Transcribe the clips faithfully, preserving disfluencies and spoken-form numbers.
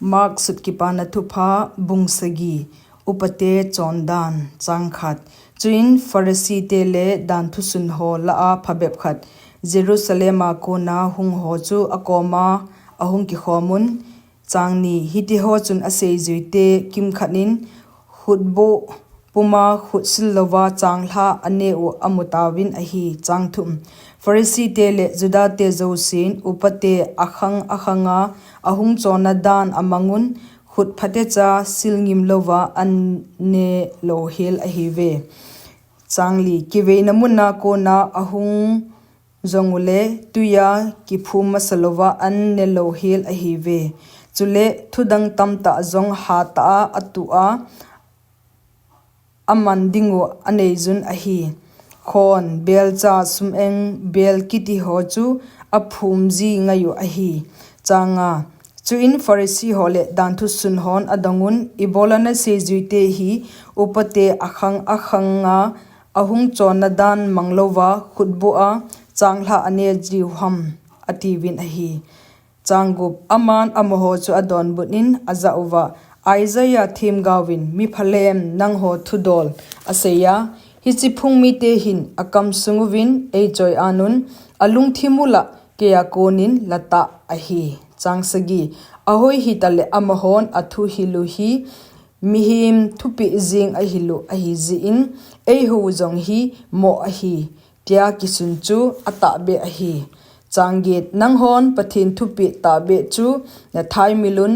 Mark Sutkipana Thupha, Bung sagi. Upate Chondan. Chang khat. Chuin Pharisee te le danthusun ho lah a phabep khat Jerusalem a kona hung ho chu akoma ahung kikhom un. Chang ni. Hiti ho chun aseijuite kimkhat in khutboh puma khutsil louva changlhah ane u amu tauvin ahi. Chang thum. Pharisee te le Juda te jousen upate akhang akhanga ahung chonna dan amangun, khut phatecha sil ngim louva an ne louhel ahiuve. Chang li. Kiveina muna kona ahung jong ule tuiya kiphum masa louva an ne louhel ahiuve. Chule thudang tamtah jong hatah a atuh a aman dingu aneijun ahi. Khon, belcha, sum-eng, bel kiti ho chu aphum ji ngaiyu ahi. Chang nga. Chuin Pharisee ho le danthusun hon adongun, ibola naseijuite hi upate akhang akhanga ahung chonna dan mang louva khutboh a changlhah ane jiu ham, atiuvin ahi. Chang gup. Aman amaho chu adonbut in ajah uva, Isaiah themgaovin, miphalem, nangho thudol aseiya, hiche phung mite hin akam sung uvin eichoi anun, alungthim u lah keiya konin latah ahi. Chang sagi. Ahoi hitale amahon athuhil u hi mihem thupeh jeng ahil u ahi jeh in, eihou jong hi moh ahi, tia kisun chu atahbeh ahi. Chang get. Nanghon Pathen thupeh tahbeh chu nathaimil un,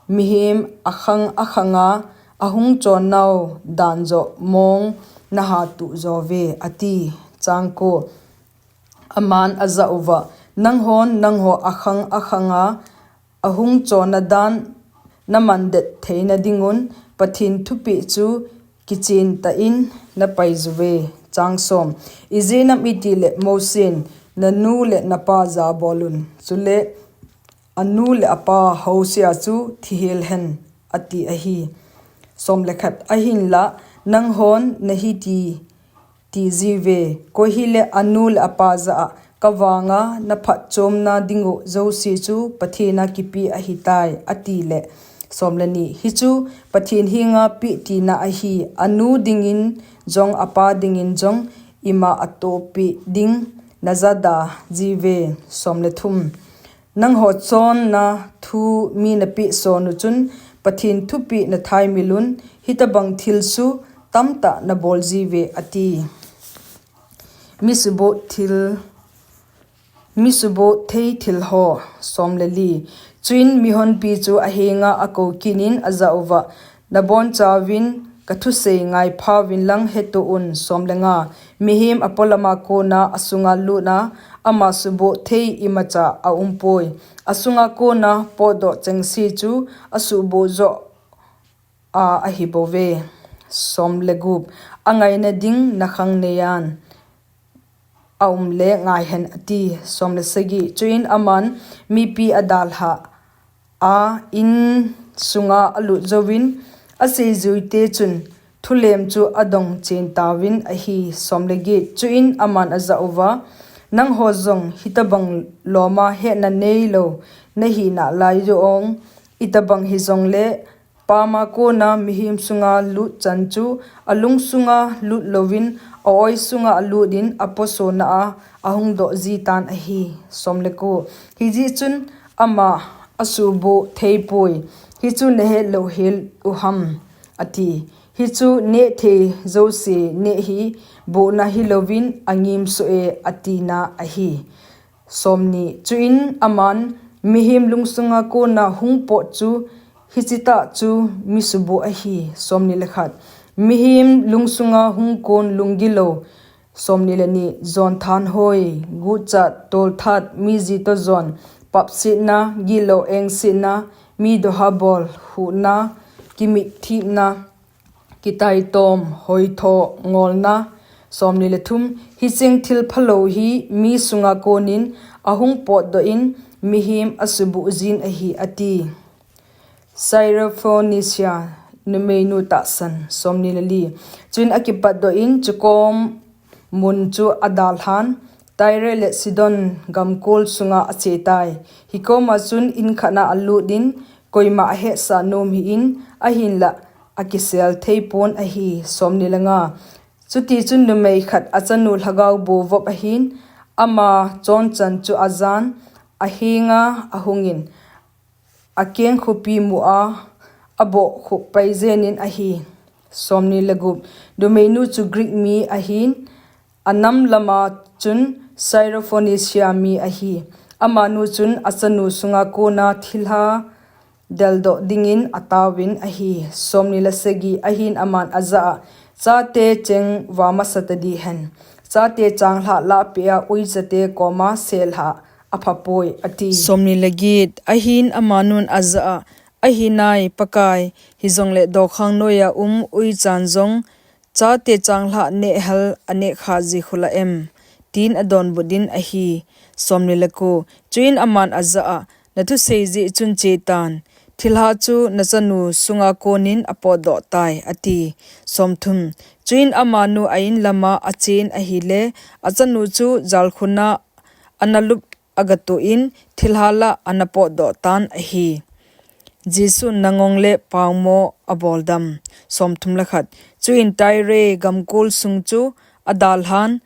mihem akhang akhanga ahung chonnau dan joh mong nahatuh jouve, ati. Chang ko. Aman ajah uva, nanghon nangho akhang akhanga ahung chonna dan namandet theina dingun Pathen thupeh chu kichen tah in napaiyuve. Chang som. Ijeh inem itile Mosen, nanu le napa jabolun, chule anu le apa housea chu thihel hen, ati ahi. Som le khat. Ahinla nanghon nahiti tijiuve, koi hile anu le apa jah a, kavanga naphatchomna dingu jouse chu Pathen a kipe ahitai, atile. Som le ni. Hichu Pathen henga peh tina ahi, anu dingin jong apa dingin jong ima atohpeh ding najada jiuve. Som le thum. Nangho chonna thu mi napeh son u chun Pathen thupeh nathaimil un, hitobang thil chu tamtah nabol jiuve, ati. Misuboh thil, misuboh thei thil ho. Som le li. Chuin mihonpi chu ahenga akou kit in ajah uva, nabonchauvin kathusei ngaiphauvin lang hetoh un. Som le nga. Mihem apolama kona asunga lutna ama suboh thei imacha aumpoi. Asunga kona potdoh chengse chu asuhboh joh a ahibouve. Som le gup. Angaina ding nakhang neiyan aumle ngaihen, ati. Som le sagi. Chuin aman mipi adalhah a, in sunga alut jouvin aseijuite chun thulem chu adong chen tauvin ahi. Som le get. Chuin aman ajah uva, nangho jong hitobang loma hetna neilou nahi nalai jong, itobang hijongle pama kona mihem sunga lut chan chu alung sunga lut louvin a-oi sunga alut in aposona a ahung doh jitan ahi. Som le ko. Hijeh chun ama asuhboh theipoi, hichu nahet louhel u ham, ati. Hichu nehthei jouse neh hi bohna hilouvin angim soh e, atina ahi. Som ni. Chuin aman, mihem lungsunga kona hung pot chu hiche tah chu misuboh ahi. Som ni le khat. Mihem lungsunga hung kon lunggilou. Som ni le ni. Jon thanhoi, guhchat, tolthat, mi ji toh jon, papsetna, gitlou engsetna, mi dohabol, huhna, kimitthipna, kitaitom, hoitho, ngolna. Som ni le thum. Hicheng thil phalou hi mi sunga konin ahung potdoh in mihem asuboh jin ahi, ati. Syrophoenicia numeinu tahsan. Som ni le li. Chuin akipatdoh in chukom mun chu adalhan, Tyre le Sidon gamkol sunga achetai. Hikoma chun in khatna alut in, koima ahetsah nom hih in, ahinlah akisel theipon ahi. Somni le nga. Chutichun numei khat achanu lhagao bu vop ahin, ama chonchan chu ajan, ahenga ahungin, akeng khopi mua abohkhup paijenin ahi. Somni le gup. Numeinu chu Greek mi ahin, anam lama chun Syrophoenicia mi ahi. Amanu chun achanu sunga kona thilha deldoh dingin ataovin ahi. Somni le sagi. Ahin aman ajah a, chate cheng va masatadi hen. Chate changlhah lahpeh a uichate koma selhah aphapoi, ati. Somni le get. Ahin amanun ajah a, ahinai Pakai, hijongle dokhang noiya um uichan jong chate changlhah nehhel anehkhah jikhula em? Tin adonbut in ahi. Somni le ko. Chuin aman ajah a, nathusei jeh chun chetan, thilha chu nachanu sunga konin apotdoh tai, ati. Somthum. Chuin amanu a-in lama achen ahile, achanu chu jalkhuna analup agatoh in, thilha lah anapotdoh tan ahi. Jesun nangong le paomo aboldam. Somthum le khat. Chuin Tyre gamkol sung chu adalhan,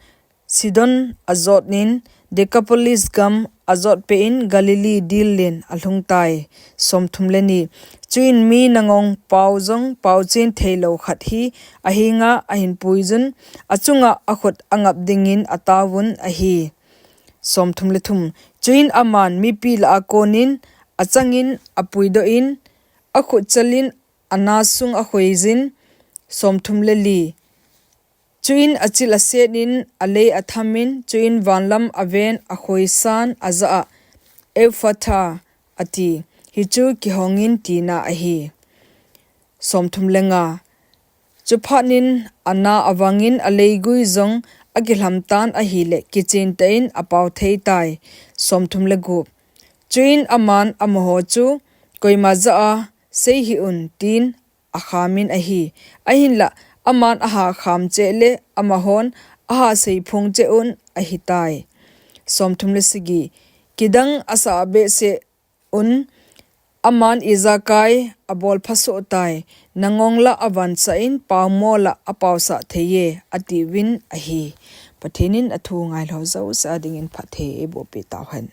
Sidon ajotnin, Decapolis gam ajotpeh in Galilee dillin alhungtai. Somthum le ni. Chuin mi nangong pao jong paochen theilou khat hi ahenga ahinpuiyun, achunga akhut angap dingin ataovun ahi. Somthum le thum. Chuin aman mipi lah a konin achangin apuidoh in, akhutchalin anasung akhoijin. Somthum le li. Chuin achil asetin alei athamin, chuin vanlam aven akhoisan ajah a, Ephphatha, ati. Hichu kihongin tina ahi. Somthum le nga. Chuphatnin ana avangin aleigui jong akilhamtan ahile, kichentah in apao theitai. Somthum le gup. Chuin aman amaho chu, koima jah a seihih un, tin akhamin ahi. Ahinlah, aman aha kham cheh le amahon aha seiphong cheh un ahitai. Somthum le sagi. Kidang asah behseh un, aman ijakai abolpha sohtai, nangong lah avansah in, paomo lah apaosah theiye, atiuvin ahi. Pathen in athu ngailou jouse adingin phatthei eibohpeh tauhen.